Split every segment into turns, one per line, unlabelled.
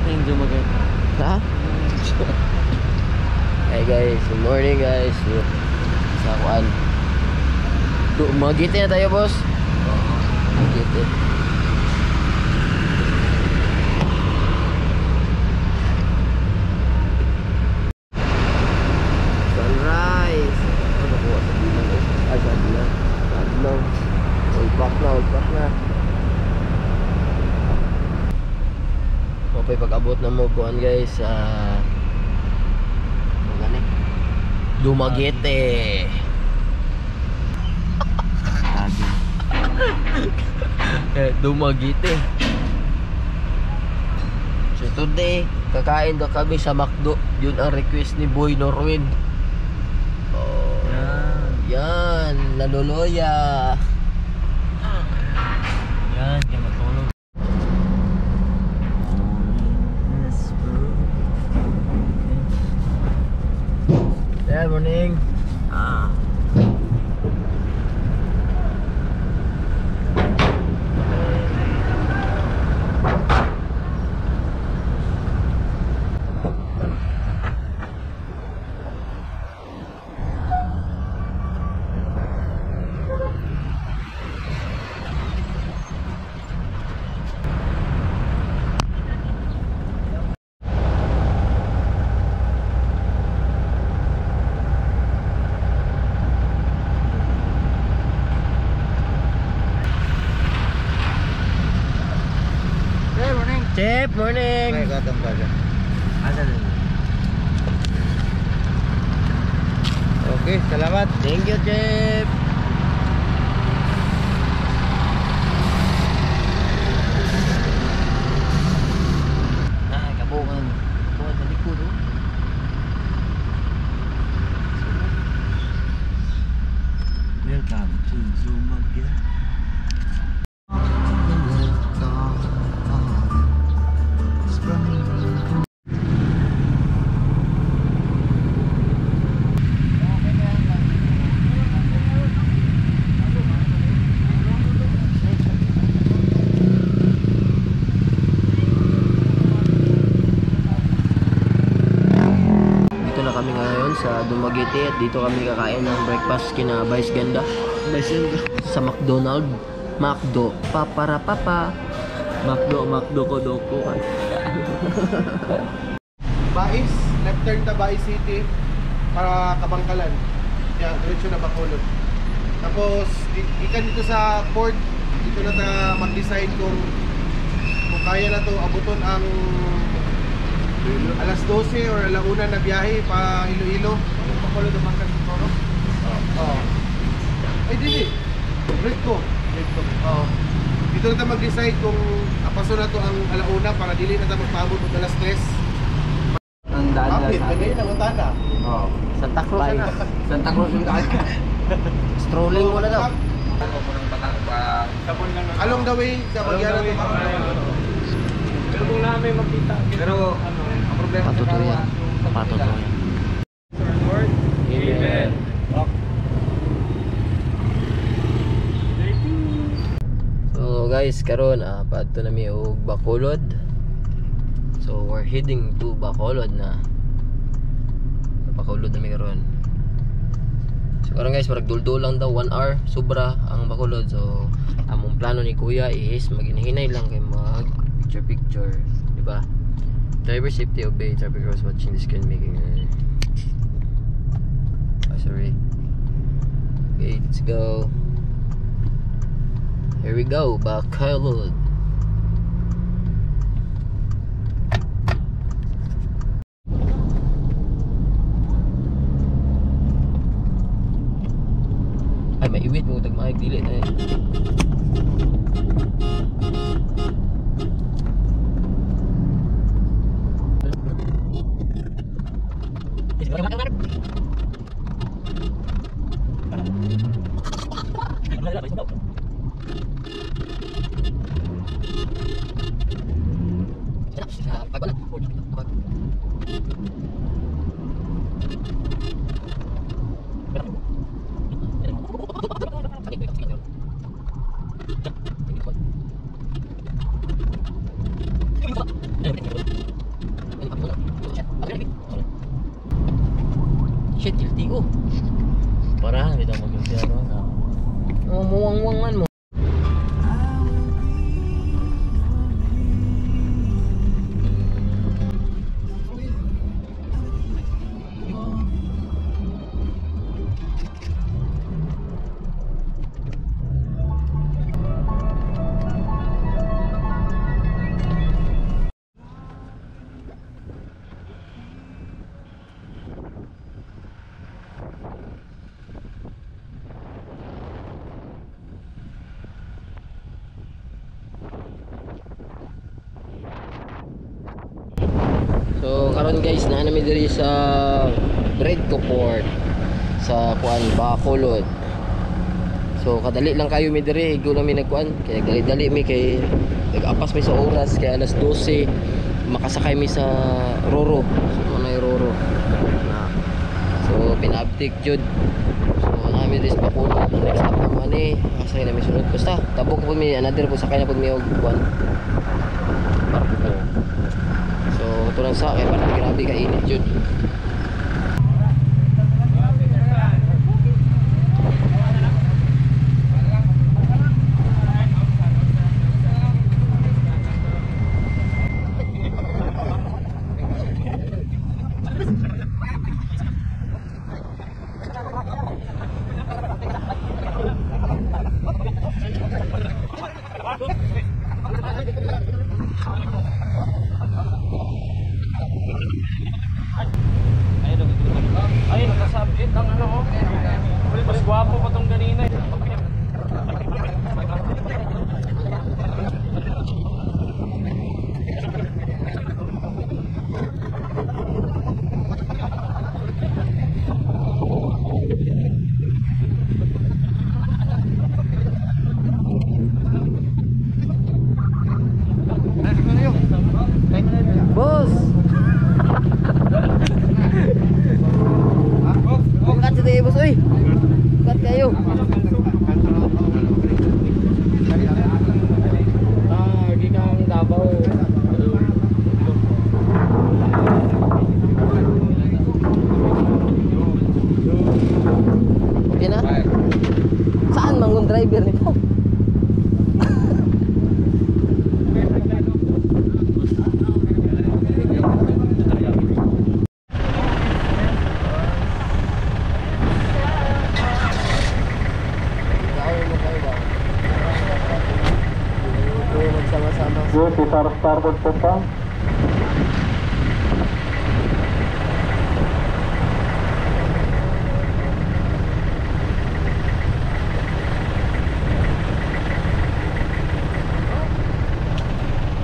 Yung Dumaguete.
Ha? Hey guys, good morning guys. Sa kuan. Dumaguete na tayo, boss. Dumaguete. Sunrise. Ano ko sa bilang eh? Ay, sa bilang. Sa adlaw. All back na, all back na. Okay, pag-abot na mo kuan guys sa ano gani? Dumaguete. Dumaguete. So today, kakain daw kami sa McDo. Yun ang request ni Boy Norwin. Oh, yan, naluloya.
Yan, kaya matulog.
Yeah, morning. Ah. Chef, morning.
May gatang ba dyan? Okay, salamat.
Thank you, Chef. Ah, kabungan. Kabungan sa likod, oh.
Welcome to Dumaguete.
Dito na kami ngayon sa Dumaguete at dito kami kakain ng breakfast kina Vice Ganda.
Vice Ganda.
Sa McDonald. McDo. Papara papa.
McDo, McDo ko doko.
Bais, left turn ta Bais City para Kabangkalan. Yan, diretso na Bacolod. Tapos, gikan dito sa port, dito na ta mag-decide kung kaya na to abuton ang alas 12 or alauna na biyahe pa Iloilo. Bacolod Bangkalan Toro. Oo. Ay, dili. Recto. Recto. Oo. Dito na ta mag-decide kung apaso na to ang alauna para dili na ta magpaabot og alas 3.
Ang daan
Kapit, pwede na utana.
Oo.
Santa Cruz na.
Santa Cruz yung daan.
Strolling mo na daw.
Along the way, sa Bagyara to.
Pero kung namin makita,
Pero, ang problema sa
Patutuyan.
kawa, yung
Patutuyan.
Lord.
Amen. So guys, karon paadto na mi og Bacolod. So we're heading to Bacolod na. Bacolod na mi karon. So karon guys, marag duldul lang daw 1 hour sobra ang Bacolod. So among plano ni Kuya is maginahinay lang kay mag picture picture, di ba? Driver safety, obey traffic rules, watching the screen making. Oh, sorry. Okay, let's go. Here we go, Bacolod. Ay, may iwit mo tag maayog dili na eh. karon guys, naa nami diri sa Redco Port sa kuan Bacolod. So kadali lang kayo mi diri, igo lang mi nagkuan kay dali-dali mi kay nag-apas mi sa oras kay alas 12 makasakay mi sa Roro. So manay Roro. Na. So pina-update jud. So naa mi diri sa Bacolod, next stop na mo ani, makasakay na mi sunod. Basta tabok po mi another po sakay na pud mi og kuan. Barko. So ito lang sa kay parang grabe ka init jud.
Ay, nakasabit ang ano ko. Mas gwapo pa tong ganina.
Boss! Bukat sa tayo, boss, uy! Bukat kayo!
Ah, gikang Davao.
Okay na? Saan mangon driver nito? Magsama-sama.
Yes, starboard po pa.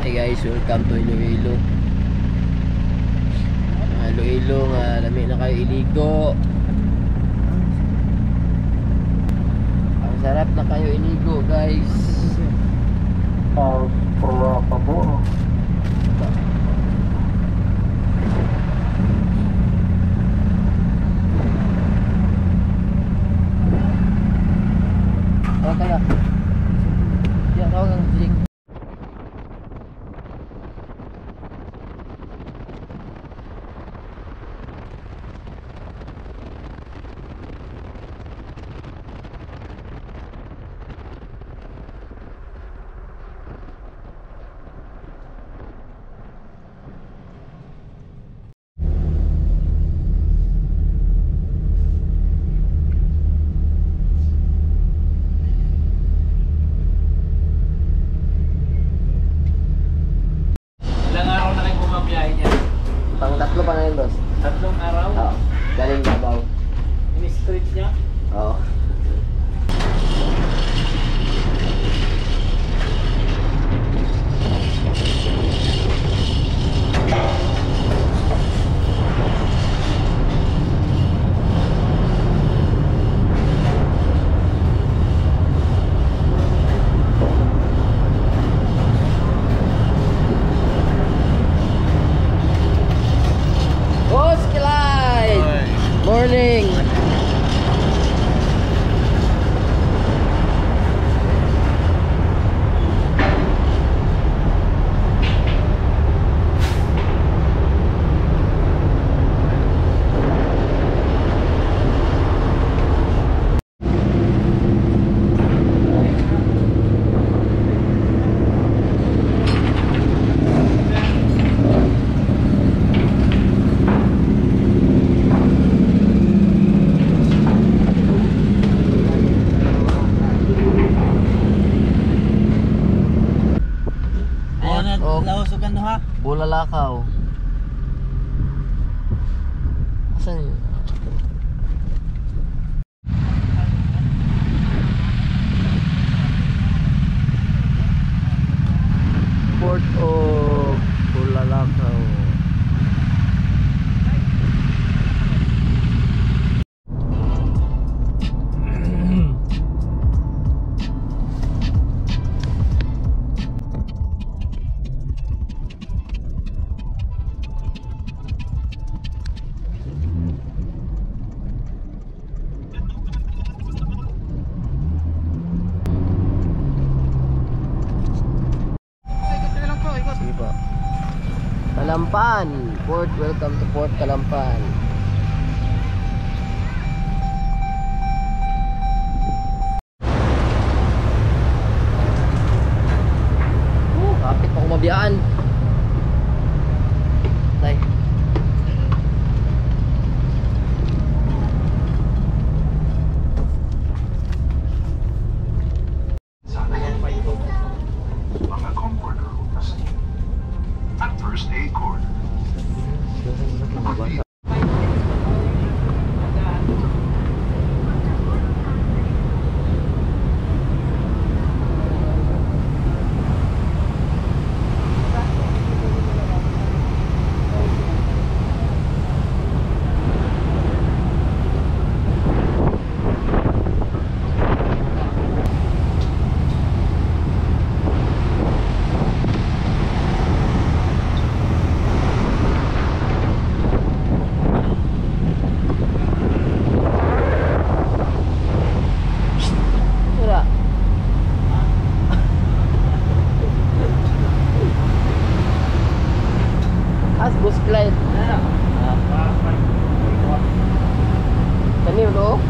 Hey guys, welcome to Iloilo. Iloilo nga lami na kayo iligo. Ang sarap na kayo iligo, guys. Tawag kaya. Yan, tawag ang jing.
Ilang araw na kayo bumabiyahe niya?
Pang tatlo pa ngayon, boss.
3 araw?
Oo. Galing Davao.
In-street niya?
Oo. Boss Clyde! Morning! Bulalakaw. Asan yun? Port of Bulalakaw. Kalampan. Port, welcome to Port Kalampan. Oh, kapit pa kumabiyaan. Tay.
Mga comforter at first aid corner.
Wala. As bus flight. Kani bro?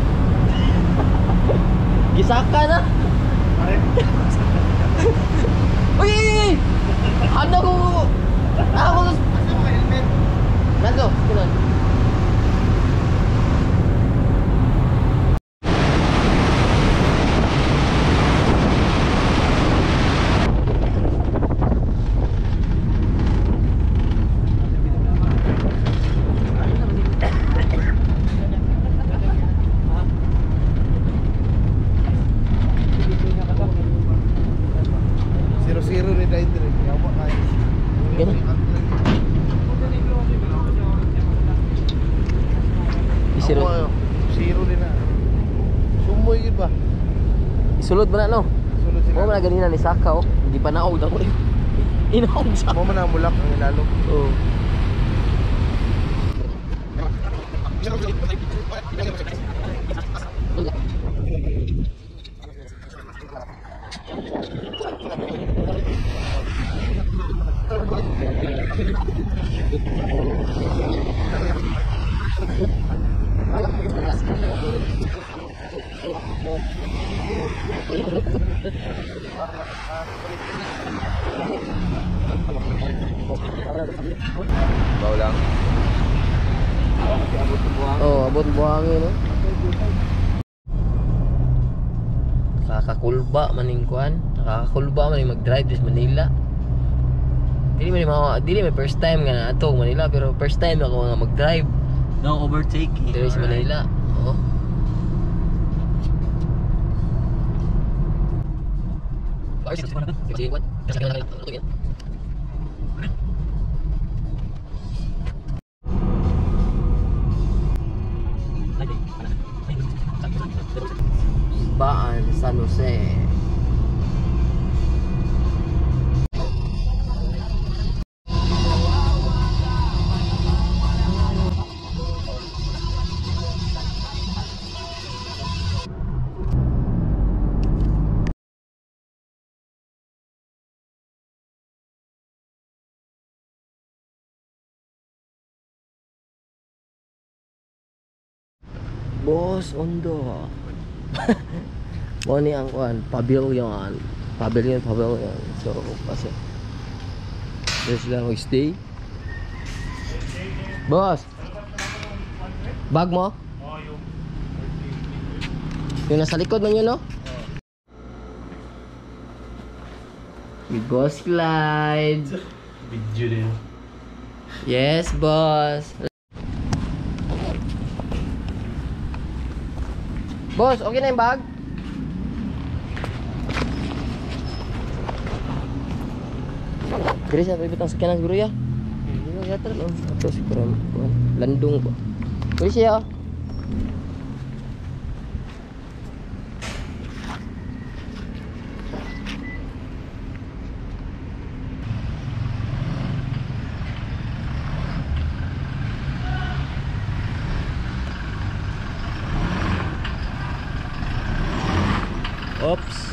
Gisaka na. Uy, uy, uy! Handa ko. Ako.
Asa mga helmet?
Nando, kunan.
Zero-zero ni Dindre. Yawa kayo.
Ganun. Isiro.
Ako, zero din na. Sumoy yun ba?
Isulod ba na no?
Sulod sila.
Mo man na ganina ni Saka oh. Hindi pa naog ako. Inaog sa.
Mo man ang mulak ang ilalom.
Oh.
Baw lang.
Oh, abot buhangin no. Nakakakulba maning kuan, nakakakulba maning mag-drive dis Manila. Dili man mga dili may first time nga na ato Manila pero first time ako nga mag-drive
No overtaking.
diri sa Manila. Oo. Baan, San Jose. Boss Ondo. Mo ni ang kuan, pavilion. Pavilion, pavilion. So, kasi dito sila mag-stay. Boss. Bag mo? Yung nasa likod man yun, no? With Boss Clyde.
Video din.
Yes, boss. Boss, okay na yung bag? Diri sa private ang sakyanan siguro ya. Hindi na yata no. Ato siguro kuan landong po. Diri siya. Oh. Oops.